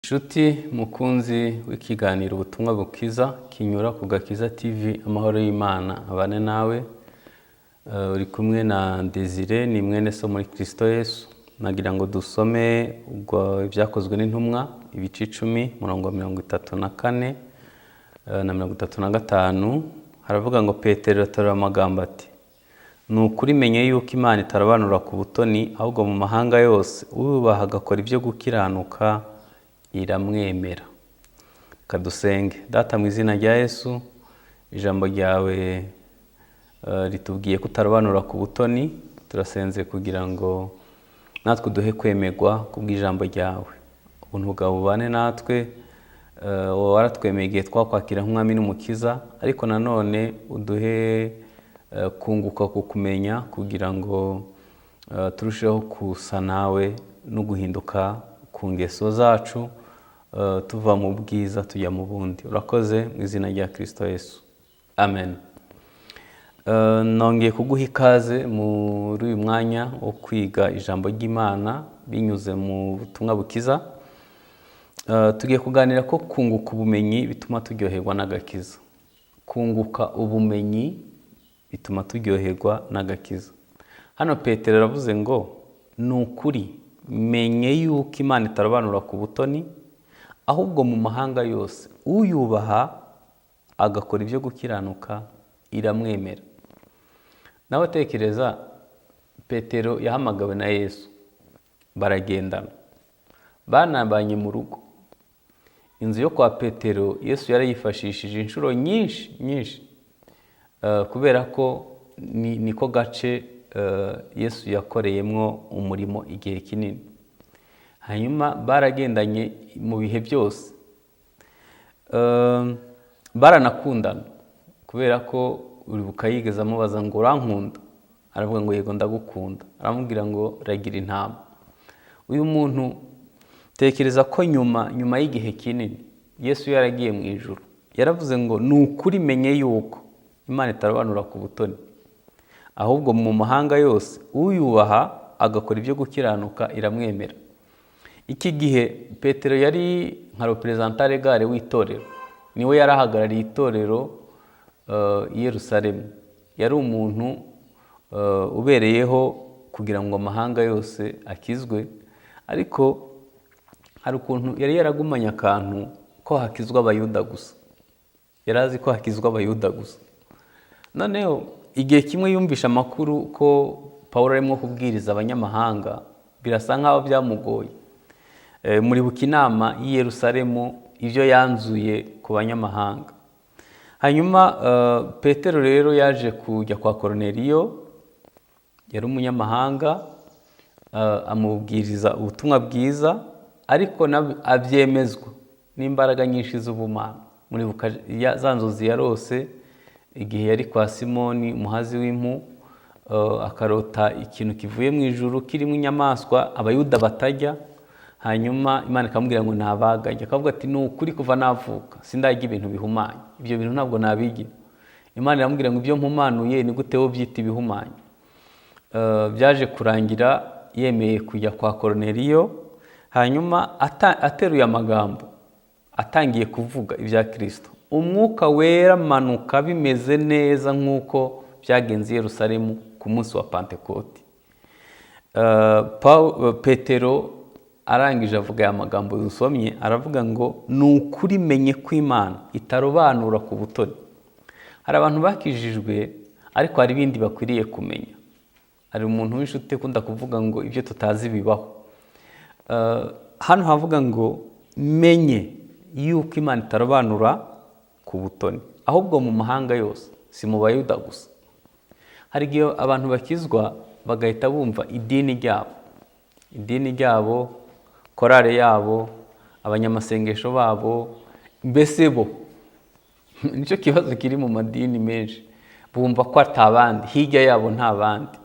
Nshuti mukunzi w'ikiganiro Ubutumwa Bukiza kinyura ku Gakiza TV, amahoro y'Imana abane nawe. Uri kumwe na Desire, ni mwene so muri Kristo Yesu. Nagira ngo dusome ubwo Ibyakozwe n'Intumwa ibice 10, murongo wa 34 na 35. Haravuga ngo: "Petero aterura amagambo ati: 'Ni ukuri menye yuko Imana itarobanura ku butoni, ahubwo mu mahanga yose uyubaha agakora ibyo gukiranuka iramwemera.'" Reka dusenge. Data, mu izina rya Yesu, ijambo ryawe ritubwiye ko utarobanura ku butoni. Turasenze kugira ngo natwe uduhe kwemerwa kubw'ijambo ryawe. Ubuntu bwawe bubane natwe. Wowe waratwemeye igihe twakwakira nk'umwami n'umukiza, ariko nanone uduhe kunguka kukumenya kugira ngo turusheho gusa nawe no guhinduka ku ngeso zacu, tuva mu bwiza tujya mu bundi. Urakoze mu izina rya Kristo Yesu, amen. Nongeye kuguha ikaze muri uyu mwanya wo kwiga ijambo ry'Imana binyuze mu Butumwa Bukiza. Tugiye kuganira ko kunguka ubumenyi bituma turyoherwa n'agakiza. Kunguka ubumenyi bituma turyoherwa n'agakiza. Hano Petero aravuze ngo: "Ni ukuri menye yuko Imana itarobanura ku butoni, ahubwo mu mahanga yose uyubaha agakora ibyo gukiranuka iramwemera." Nawe tekereza, Petero yahamagawe na Yesu, baragendana, banabanye mu rugo. Inzu yo kwa Petero Yesu yarayifashishije inshuro nyinshi nyinshi, kubera ko niko gace Yesu yakoreyemo umurimo igihe kinini. Hanyuma baragendanye mu bihe byose, baranakundana, kubera ko uribuka yigeze amubaza ngo: "Urankunda?" Aravuga ngo: "Yego, ndagukunda." Aramubwira ngo: "Ragira intama." Uyu muntu, tekereza ko nyuma y'igihe kinini Yesu yaragiye mu ijuru, yaravuze ngo: "Ni ukuri menye yuko Imana itarobanura ku butoni, ahubwo mu mahanga yose uyubaha agakora ibyo gukiranuka iramwemera." Iki gihe Petero yari nka représentant légal w'itorero, niwe yari ahagarariye itorero i Yerusalemu. Yari umuntu ubereyeho kugira ngo amahanga yose akizwe, ariko hari ukuntu yari yaragumanye akantu ko hakizwa Abayuda gusa. Yari azi ko hakizwa Abayuda gusa. Noneho igihe kimwe yumvishe amakuru ko Pawulo arimo kubwiriza abanyamahanga, birasa nkaho byamugoye. Muribuka inama y'i Yerusalemu, ibyo yanzuye ku banyamahanga. Hanyuma Petero rero yaje kujya kwa Koroneliyo, yari umunyamahanga, amubwiriza ubutumwa bwiza, ariko abyemezwa n'imbaraga nyinshi z'ubumana. Muribuka za nzozi yarose igihe yari kwa Simoni umuhazi w'impu, akarota ikintu kivuye mu ijuru kirimo inyamaswa Abayuda batajya, hanyuma Imana ikamubwira ngo ntabagajya, akavuga ati: "Ni ukuri, kuva navuka sindarya ibintu bihumanye, ibyo bintu ntabwo nabigira." Imana iramubwira ngo: "Ibyo mpumanuye ni gute wowe byita ibihumanye?" Byaje kurangira yemeye kujya kwa Koroneliyo. Hanyuma ateruye amagambo, atangiye kuvuga ibya Kirisito, Umwuka Wera amanuka bimeze neza nk'uko byagenze i Yerusalemu ku munsi wa Pantekoti. Petero arangije avuga aya magambo dusomye, aravuga ngo: "Ni ukuri menye ko Imana itarobanura ku butoni." Hari abantu bakijijwe, ariko hari ibindi bakwiriye kumenya. Hari umuntu w'inshuti ukunda kuvuga ngo ibyo tutazi bibaho. Hano havuga ngo: "Menye yuko Imana itarobanura ku butoni, ahubwo mu mahanga yose," si mu Bayuda gusa. Hari igihe abantu bakizwa bagahita bumva idini ryabo, idini ryabo, korale yabo, abanyamasengesho babo, mbese bo nicyo kibazo kiri mu madini menshi, bumva ko atabandi hirya yabo, nta bandi.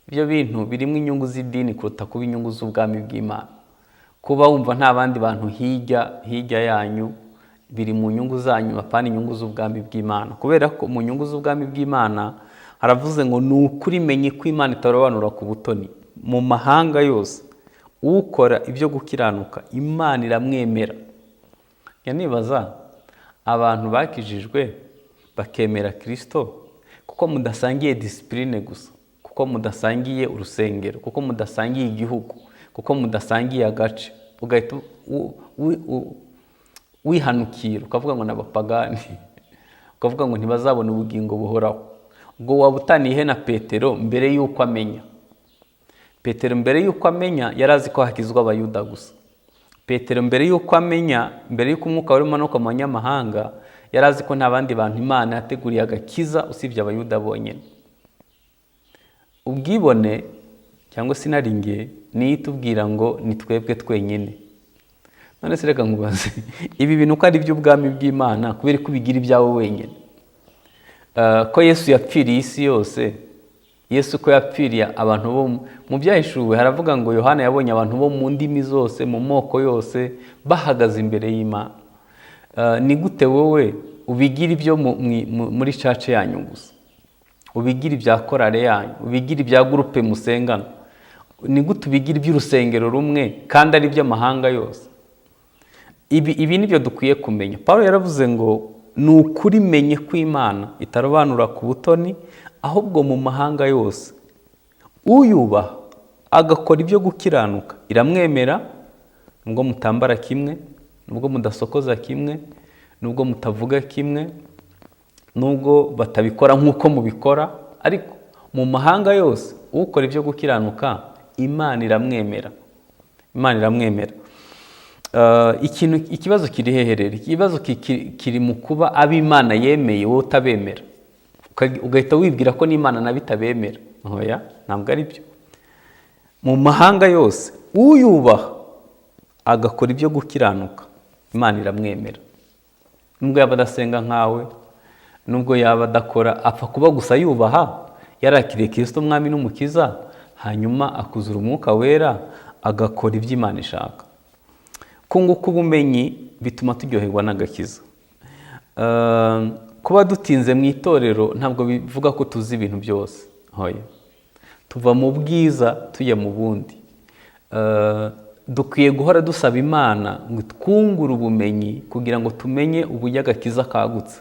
Ibyo bintu birimo inyungu z'idini kuruta kuba inyungu z'ubwami bw'Imana. Kuba wumva nta bandi bantu hirya yanyu biri mu nyungu zanyu, apana inyungu z'ubwami bw'Imana, kubera ko mu nyungu z'ubwami bw'Imana haravuze ngo: "Ni ukuri menye ko Imana itarobanura ku butoni, mu mahanga yose." Ukora ibyo gukiranuka Imana iramwemera. Njya nibaza abantu bakijijwe bakemera Kirisito kuko mudasangiye discipline gusa, kuko mudasangiye urusengero, kuko mudasangiye igihugu, kuko mudasangiye agace, ugahita wihanukira ukavuga ngo ni abapagani, ukavuga ngo ntibazabona ubugingo buhoraho. Ubwo waba utaniye he na Petero mbere y'uko amenya? Petero mbere y'uko amenya yari azi ko hakizwa Abayuda gusa. Petero mbere y'uko amenya, mbere y'uko umwuka wari umanuka mu banyamahanga, yari azi ko nta bandi bantu Imana yateguriye agakiza usibye Abayuda bonyine. Ubwibone cyangwa se inaringe niyo itubwira ngo ni twebwe twenyine. None se reka nkubaze, ibi bintu uko ari iby'ubwami bw'Imana, kubera ko ubigira ibyawe wenyine? Ko Yesu yapfiriye isi yose, Yesu ko yapfiriye abantu bo mu byahishuwe, haravuga ngo Yohana yabonye abantu bo mu ndimi zose, mu moko yose, bahagaze imbere y'Imana. Ni gute wowe ubigira ibyo muri church yanyu gusa, ubigira ibya korale yanyu, ubigira ibya groupe musengana? Ni gute ubigira iby'urusengero rumwe kandi ari iby'amahanga yose? Ibi nibyo dukwiye kumenya. Paul yaravuze ngo ni ukuri menye ko Imana itarobanura ku butoni, ahubwo mu mahanga yose uyubaha agakora ibyo gukiranuka iramwemera, nubwo mutambara kimwe, nubwo mudasokoza kimwe, nubwo mutavuga kimwe, nubwo batabikora nk'uko mubikora, ariko mu mahanga yose ukora ibyo gukiranuka Imana iramwemera. Imana iramwemera. Ikibazo kiri hehe rero? Ikibazo kiri mu kuba ab'Imana yemeye wowe utabemera, ugahita wibwira ko n'Imana nayo itabemera. Oya, ntabwo ari byo. Mu mahanga yose uyubaha agakora ibyo gukiranuka Imana iramwemera, nubwo yaba adasenga nkawe, nubwo yaba adakora, apfa kuba gusa yubaha, yarakiriye Kristo Umwami n'Umukiza, hanyuma akuzura Umwuka Wera, agakora ibyo Imana ishaka. Kunguka ubumenyi bituma turyoherwa n'agakiza. Kuba dutinze mu itorero ntabwo bivuga ko tuzi ibintu byose. Oya, tuva mu bwiza tujya mu bundi. Dukwiye guhora dusaba Imana ngo twungure ubumenyi kugira ngo tumenye uburyo agakiza kagutse,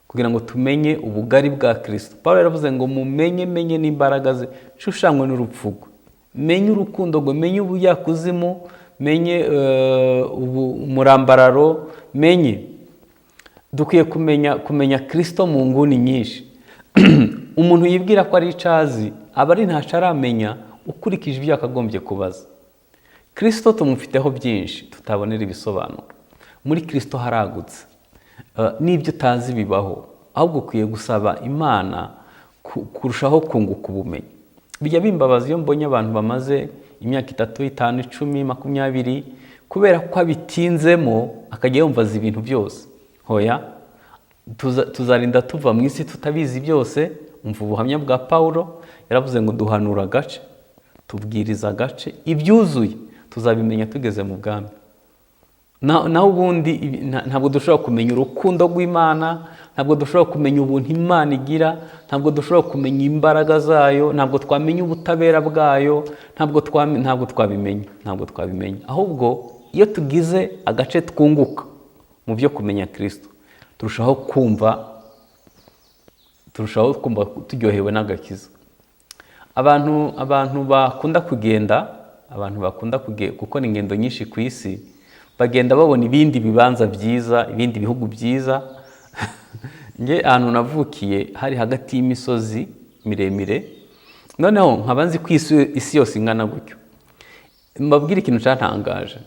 kugira ngo tumenye ubugari bwa Kristo. Paul yaravuze ngo mumenye, menye n'imbaraga ze, shushanywe n'urupfu rwe, menye urukundo rwe, menye ubujyakuzimu, menye umurambararo, menye. Dukwiye kumenya Kristo mu nguni nyinshi. Umuntu yibwira ko ari icyo azi aba ari ntacyo aramenya ukurikije ibyo yakagombye kubaza. Kristo tumufiteho byinshi tutabonera ibisobanuro. Muri Kristo haragutse. N'ibyo utazi bibaho, ahubwo ukwiye gusaba Imana kurushaho kunguka ubumenyi. Bijya bimbabaza iyo mbonye abantu bamaze imyaka 3, 5, 10, 20, kubera ko abitinzemo akajya yumva azi ibintu byose. Hoya, tuzarinda tuva mu isi tutabizi byose. Umva ubuhamya bwa Paulo, yaravuze ngo duhanura agace, tubwiriza agace, ibyuzuye tuzabimenya tugeze mu bwami. Naho ubundi ntabwo dushobora kumenya urukundo rw'Imana, ntabwo dushobora kumenya ubuntu Imana igira, ntabwo dushobora kumenya imbaraga zayo, ntabwo twamenya ubutabera bwayo, ntabwo twabimenya, ntabwo twabimenya. Ahubwo iyo tugize agace twunguka mu byo kumenya Kristo, turushaho kumva turyohewe n'agakiza. Abantu bakunda kugenda, abantu bakunda gukora ingendo nyinshi ku isi, bagenda babona ibindi bibanza byiza, ibindi bihugu byiza. Nge ahantu navukiye hari hagati y'imisozi miremire, noneho nkaba nzi ko isi yose ingana gutyo. Mbabwire ikintu cyantangaje,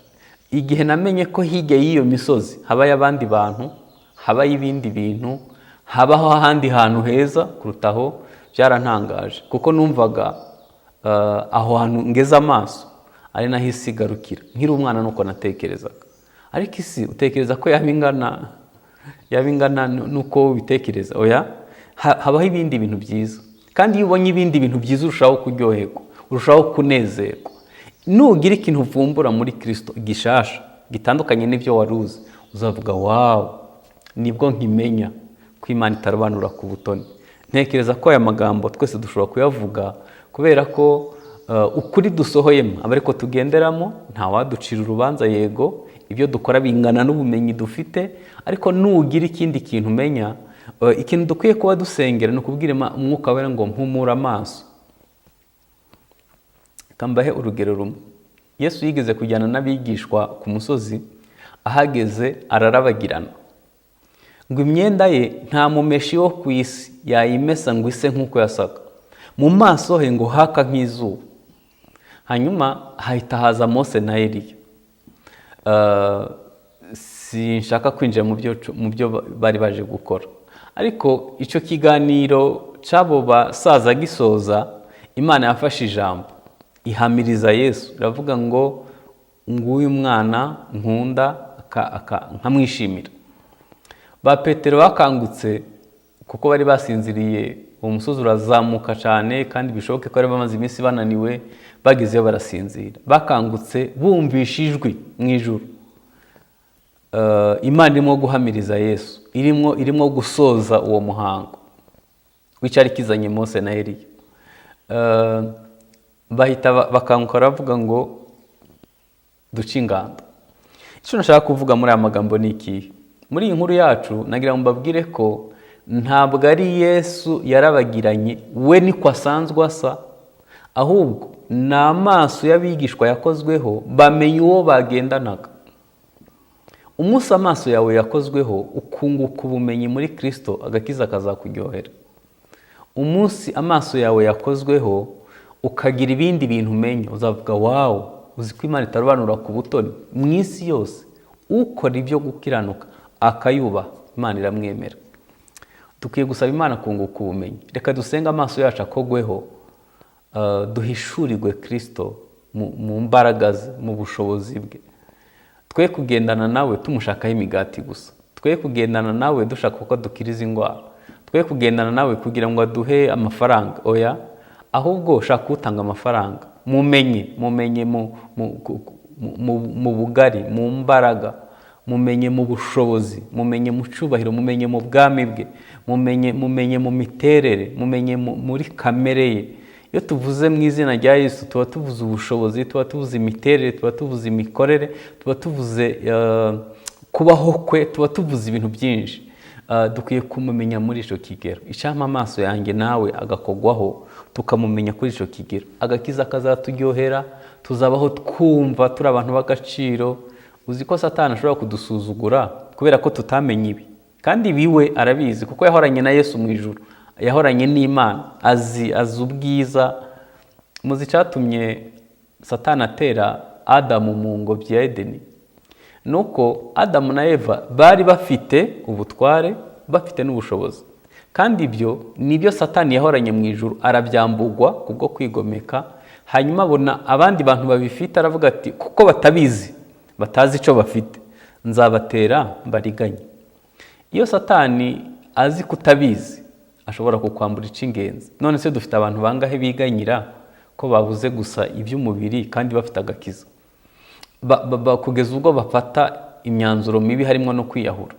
igihe namenye ko hirya y'iyo misozi habayo abandi bantu, habayo ibindi bintu, habaho ahandi hantu heza kurutaho, byarantangaje, kuko numvaga aho hantu ngeze amaso ari naho isi igarukira. Nkiri umwana nuko natekerezaga, ariko isi utekereza ko yaba ingana nuko ubitekereza. Oya, habaho ibindi bintu byiza, kandi iyo ubonye ibindi bintu byiza urushaho kuryoherwa, urushaho kunezerwa. Nugira ikintu uvumbura muri Kristo gishasha gitandukanye n'ibyo wari uzi, uzavuga wow, nibwo nkimenya ko Imana itarobanura ku butoni. Ntekereza ko aya magambo twese dushobora kuyavuga kubera ko Ukuri dusohoyemo aba ariko tugenderamo, ntawaducira urubanza. Yego, ibyo dukora bingana n'ubumenyi dufite, ariko nugira ikindi kintu umenya, ikintu dukwiye kuba dusengera ni ukubwira Umwuka Wera ngo mpumura amaso. Kambahe urugero rumwe. Yesu yigeze kujyana n'abigishwa ku musozi, ahageze ararabagirana, ngo imyenda ye nta mumeshi wo ku isi yayimesa ngo ise nk'uko yasaga, mu maso he ngo haka nk'izuba. Hanyuma hahita haza Mose na Eliya. Sinshaka kwinjira mu byo bari baje gukora, ariko icyo kiganiro cy'abo basaza gisoza, Imana yafashe ijambo ihamiriza Yesu, iravuga ngo nguyu mwana nkunda nkamwishimira. Ba Petero bakangutse kuko bari basinziriye. Uwo musozi urazamuka cyane, kandi bishoboke ko bari bamaze iminsi bananiwe, bagezeyo barasinzira. Bakangutse bumvishe ijwi mu ijuru. Imana irimo guhamiriza Yesu, irimo gusoza uwo muhango w'icyari kizanye Mose na Eliya. Bahita bakanguka baravuga ngo duce ingando. Icyo nashaka kuvuga muri aya magambo ni ikihe? Muri iyi nkuru yacu nagira ngo mbabwire ko ntabwo ari Yesu yarabagiranye, we niko asanzwe asa, ahubwo ni amaso y'abigishwa yakozweho bamenya uwo bagendanaga. Umunsi amaso yawe yakozweho ukunguka ubumenyi muri Kristo, agakiza kazakuryohera. Umunsi amaso yawe yakozweho ukagira ibindi bintu umenya, uzavuga wow, uzi ko Imana itarobanura ku butoni mu isi yose, ukora ibyo gukiranuka akayubaha, Imana iramwemera. Dukwiye gusaba Imana kunguka ubumenyi. Reka dusenge amaso yacu akogweho, duhishurirwe Kristo mu mbaraga ze, mu bushobozi bwe. Twe kugendana nawe tumushakaho imigati gusa, twe kugendana nawe dushaka uko dukiriza indwara, twe kugendana nawe kugira ngo aduhe amafaranga, oya, ahubwo shaka utanga amafaranga. Mumenye, mumenye mu bugari, mu mbaraga, mumenye mu bushobozi, mumenye mu cyubahiro, mumenye mu bwami bwe, mumenye mu miterere, mumenye muri kamere ye. Iyo tuvuze mu izina rya Yesu tuba tuvuze ubushobozi, tuba tuvuze imiterere, tuba tuvuze imikorere, tuba tuvuze kubaho kwe, tuba tuvuze ibintu byinshi. Dukwiye kumumenya muri icyo kigero. Icyampa amaso yanjye nawe agakogwaho, tukamumenya kuri icyo kigero, agakiza kazaturyohera, tuzabaho twumva turi abantu b'agaciro. Uzi ko Satani ashobora kudusuzugura kubera ko tutamenye ibi, kandi ibi we arabizi kuko yahoranye na Yesu mu ijuru, yahoranye n'Imana, azi ubwiza. Muzi icyatumye Satani atera Adamu mu ngobyi ya Edeni? Nuko Adamu na Eva bari bafite ubutware, bafite n'ubushobozi, kandi ibyo nibyo Satani yahoranye mu ijuru, arabyambugwa kubwo kwigomeka. Hanyuma abona abandi bantu babifite, aravuga ati kuko batabizi, batazi icyo bafite, nzabatera mbariganye. Iyo Satani azi kutabizi ashobora kukwambura icy'ingenzi. None se dufite abantu bangahe biganyira ko babuze gusa iby'umubiri kandi bafite agakiza, kugeza ubwo bafata imyanzuro mibi harimo no kwiyahura,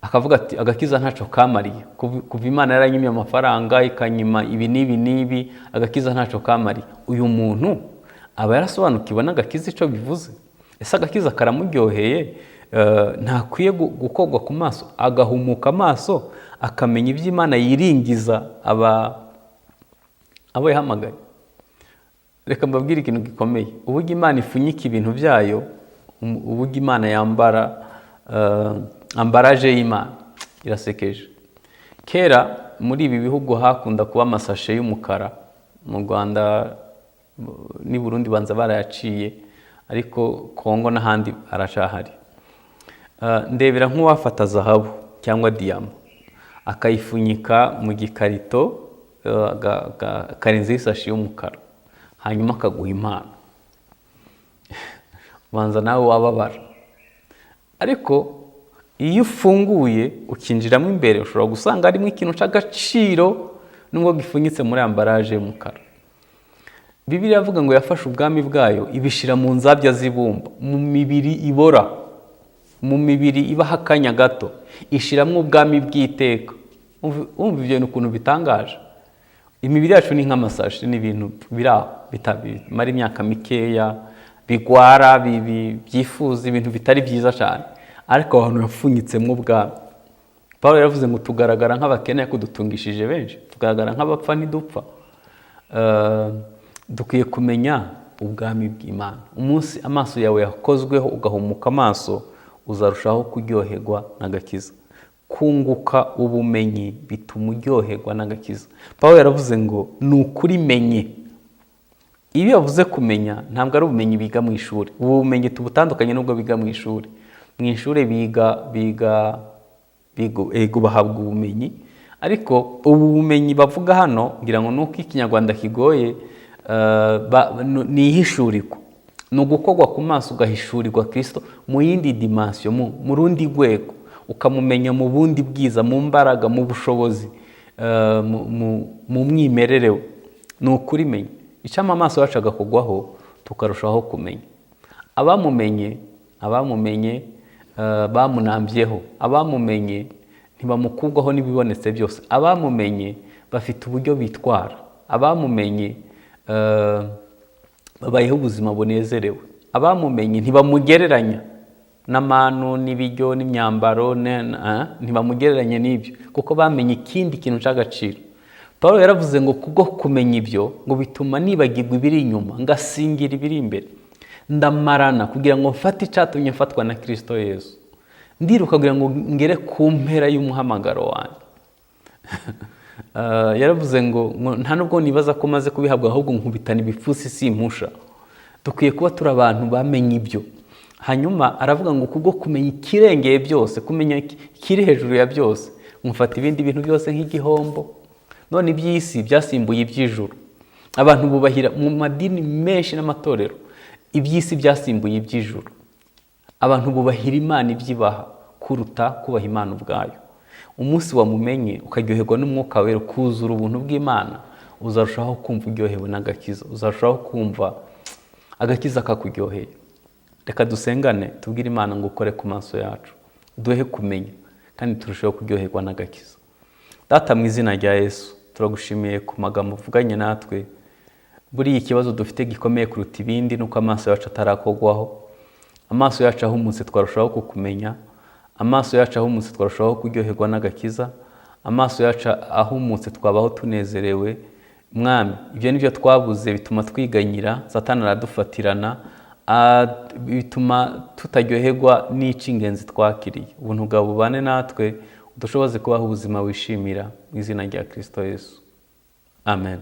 akavuga ati agakiza ntacyo kamariye, kuva Imana yaranyimye amafaranga ikanyima ibi n'ibi n'ibi, agakiza ntacyo kamariye. Uyu muntu aba yarasobanukiwe n'agakiza icyo bivuze? Ese agakiza karamuryoheye? Ntakwiye gukogwa ku maso, agahumuka amaso, akamenya ibyo Imana yiringiza abo yahamagaye? Reka mbabwire ikintu gikomeye. Uburyo Imana ifunyika ibintu byayo, uburyo Imana yambara emballage y'Imana irasekeje. Kera muri ibi bihugu hakunda kuba amasashe y'umukara, mu Rwanda n'i Burundi banza barayaciye, ariko Kongo n'ahandi aracahari. Ndebera nk'uwafata zahabu cyangwa diyama akayifunyika mu gikarito, akarenzaho isashi y'umukara, hanyuma akaguha impano, ubanza nawe wababara. Ariko iyo ufunguye ukinjiramo imbere, ushobora gusanga harimo ikintu cy'agaciro nubwo gifunyitse muri emballage y'umukara. Bibiliya iravuga ngo yafashe ubwami bwayo ibishyira mu nzabya z'ibumba, mu mibiri ibora, mu mibiri ibaho akanya gato, ishyiramo ubwami bw'iteka. Wumva ibyo bintu ukuntu bitangaje. Imibiri yacu ni nk'amasashi, ni ibintu biri aho bimara imyaka mikeya, bigwara, byifuza ibintu bitari byiza cyane, ariko aho hantu yapfunyitsemo ubwami. Paul yaravuze ngo tugaragara nk'abakene ariko dutungishije benshi, tugaragara nk'abapfa ntidupfa. Dukwiye kumenya ubwami bw'Imana. Umunsi amaso yawe yakozweho ugahumuka amaso, uzarushaho kuryoherwa n'agakiza. Kunguka ubumenyi bituma uryoherwa n'agakiza. Paul yaravuze ngo ni ukuri menye. Iyo yavuze kumenya, ntabwo ari ubumenyi biga mu ishuri. Ubu bumenyi tubutandukanye n'ubwo biga mu ishuri. Mu ishuri biga ego bahabwa ubumenyi, ariko ubu bumenyi bavuga hano, ngira ngo ni uko Ikinyarwanda kigoye, ni ihishurirwa, ni ugukorwa ku maso ugahishurirwa Kristo mu yindi dimension, mu rundi rwego, ukamumenya mu bundi bwiza, mu mbaraga, mu bushobozi, mu mwimerere we. Ni ukuri menya. Icamo amaso yacu agakugwaho, tukarushaho kumenya. Abamumenye, bamunambyeho, abamumenye ntibamukugwaho n'ibibonetse byose, abamumenye bafite uburyo bitwara, abamumenye babayeho ubuzima bunezerewe, abamumenye ntibamugereranya n'amanu n'ibiryo n'imyambaro, ntibamugereranya n'ibyo, kuko bamenye ikindi kintu cy'agaciro. Paul yaravuze ngo kubwo kumenya ibyo, ngo bituma nibagirwa ibiri inyuma, ngasingira ibiri imbere. Ndamarana kugira ngo mfate icyatumye mfatwa na Kristo Yesu. Ndiruka kugira ngo ngere ku mpera y'umuhamagaro wanjye. Yaravuze ngo nta nubwo nibaza ko maze kubihabwa, ahubwo nkubitana ibipfunsi simpusha. Dukwiye kuba turi abantu bamenye ibyo. Hanyuma aravuga ngo kubwo kumenya ikirengeye byose, kumenya ikiri hejuru ya byose, mufata ibindi bintu byose nk'igihombo. None iby'isi byasimbuye iby'ijuru. Abantu bubahira mu madini menshi n'amatorero, iby'isi byasimbuye iby'ijuru. Abantu bubahira Imana ibyibaha kuruta kubaha Imana ubwayo. Umunsi wamumenye ukaryoherwa n'Umwuka Wera, ukuzura ubuntu bw'Imana, uzarushaho kumva uryohewe n'agakiza, uzarushaho kumva agakiza kakuryoheye. Reka dusengane, tubwire Imana ngo ukore ku maso yacu, duhe kumenya kandi turusheho kuryoherwa n'agakiza. Data, mu izina rya Yesu, turagushimiye ku magambo uvuganye natwe. Buriya ikibazo dufite gikomeye kuruta ibindi ni uko amaso yacu atarakogwaho. Amaso yacu ahumutse twarushaho kukumenya, amaso yacu ahumutse twarushaho kuryoherwa n'agakiza, amaso yacu ahumutse twabaho tunezerewe. Mwami, ibyo ni byo twabuze, bituma twiganyira, Satani aradufatirana, bituma tutaryoherwa n'icy'ingenzi twakiriye. Ubuntu bwawe bubane natwe, udushoboze kubaho ubuzima wishimira, mu izina rya Kristo Yesu, amen.